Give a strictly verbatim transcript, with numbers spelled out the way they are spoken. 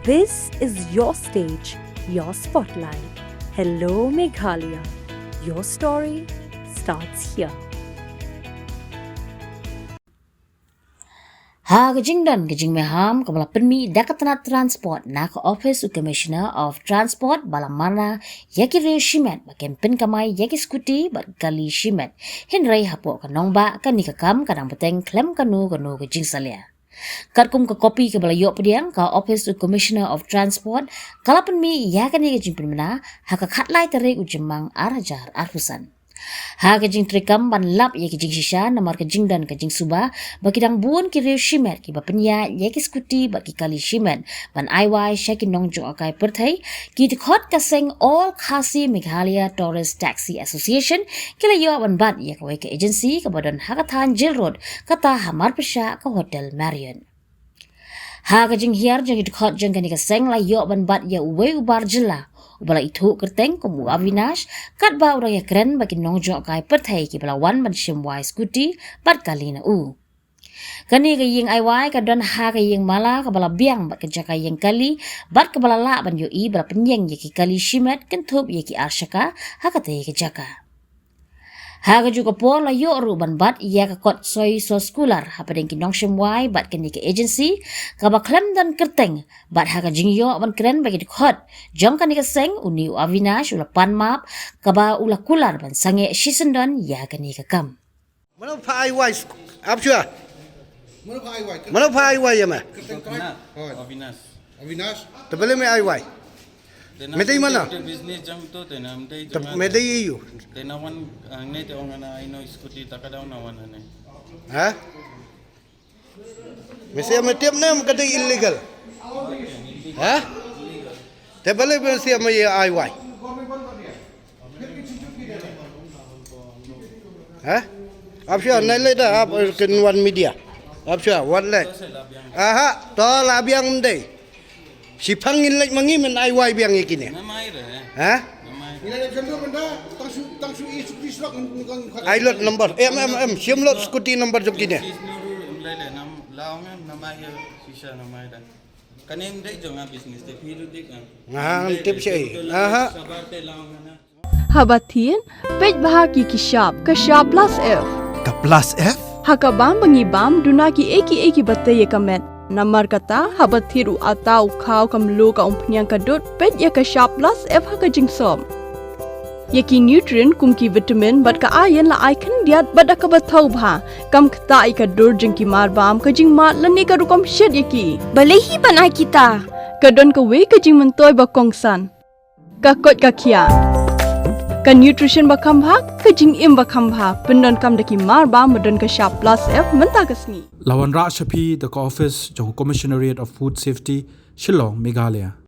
This is your stage, your spotlight. Hello, Meghalaya. Your story starts here. Ha ka jingdon ka jingmaham kaba la pynmih da ka tnat Transport na ka Office u Commissioner of Transport ba la marna ïa ki riew shimet ba kin pynkamai ïa ki scooty bad kali shimet, hynrei hapoh ka nongbah kane ka kam ka dang bteng khlem kano kano ka jingsalia. Katkum ka kopi kaba la ïoh pdiang, ka Office u Commissioner of Transport ka la pynmih ïa kane ka jingpynbna ha ka khatlai tarik u Jymmang ar hajar arphew san. Ha ka jingtreikam ban lap ïa ka jingshisha namar ka jingdon ka jingsuba ba ki dang bun ki riew shimet kiba pynïaid ïa ki scooty bad ki kali shimet ban ai wai sha ki nongjngohkai pyrthei, ki dkhot ka seng All Khasi Meghalaya Tourist Taxi Association ki la ïoh ban bat ïa kawei ka agency kaba don ha ka thaiñ Jail Road, kata ha marpyrshah ka Hotel Marriott. Ha ka jinghiar jong ki dkhot jong kane ka seng la ïoh ban bat ïa uwei u bar jylla uba la ithuh kyrteng kum u Avinash, katba u dang ïakren bad ki nongjngohkai pyrthei kiba la wan ban shim wai scooty bad kali na u. Kane ka ïing ai wai ka don ha ka ïing mala kaba la biang bad ka jaka ïeng kali bad kaba la lah ban ïohi ba la pynïeng ïa ki kali shimet kynthup ïa ki ar shaka ha katei ka jaka. Ha kajuh ka por la ïoh ruh ban bat ïa ka kot soy sauce cooler hapdeng ki nongshim wai bad kane ka agency kaba khlem don kyrteng, bad ha ka jingïoh ban kren bad ki dkhot jong kane ka seng, une u Avinash u la pan map kaba u la kular ban sangeh shisyndon ïa kane ka kam. Mano pha ai wai? Ap shuwa. Mano pha ai wai? Mano pha ai wai ïa me? Kyrteng trai? Avinash. Avinash. Te balei me ai wai? Me dei mano? Te business jong to te na, me dei jong me dei ïa u. Te na wan, ah, ne te ong ana ai no scooty ta ka daw na wan ane. Ha? Me sia me tip ne em ka dei illegal? Ha? Te balei me sia me ïa ai wai? Ha? Ap shuwa, nai leh da, ap, eh, kin wan media. Ap shuwa, wan leh. Aha, to la biang ym dei. Shiphang ngin leit ma ngi men ai wai biang ïa kine. Ha? Ai lot number. Em, em, em, shim lot scooty number jong kine. Kane ym dei jong nga business te phi ruh dik nga. Nga hang tip shi. Aha. Haba thied, peit bha ïa ki shap, ka shap plus F. Ka plus F? Ha kaba ngi bam duna kiei kiei kiba tei ïa ka met. Namar kata, haba thied u atta u khaw ka mluh ka umphniang ka dud, peit ïa ka shap plus F ha ka jingsop. Ïa ki nutrient kum ki vitamin bad ka iron la ai khyndiat bad da kaba thaw bha. Kam ktah ïa ka dur jong ki marbam, ka jingmad lane ka rukom shet ïa ki. Balei hi ban ai kita? Ka don kawei ka jingmyntoi ba kongsan. Ka koit ka khiah. Ka nutrition ba kham bha, ka jingim ba kham bha. Pyndonkam da ki marbam ba don ka shap plus F mynta ka sngi. La wanrah sha phi da ka office jong Commissionerate of Food Safety, Shillong, Meghalaya.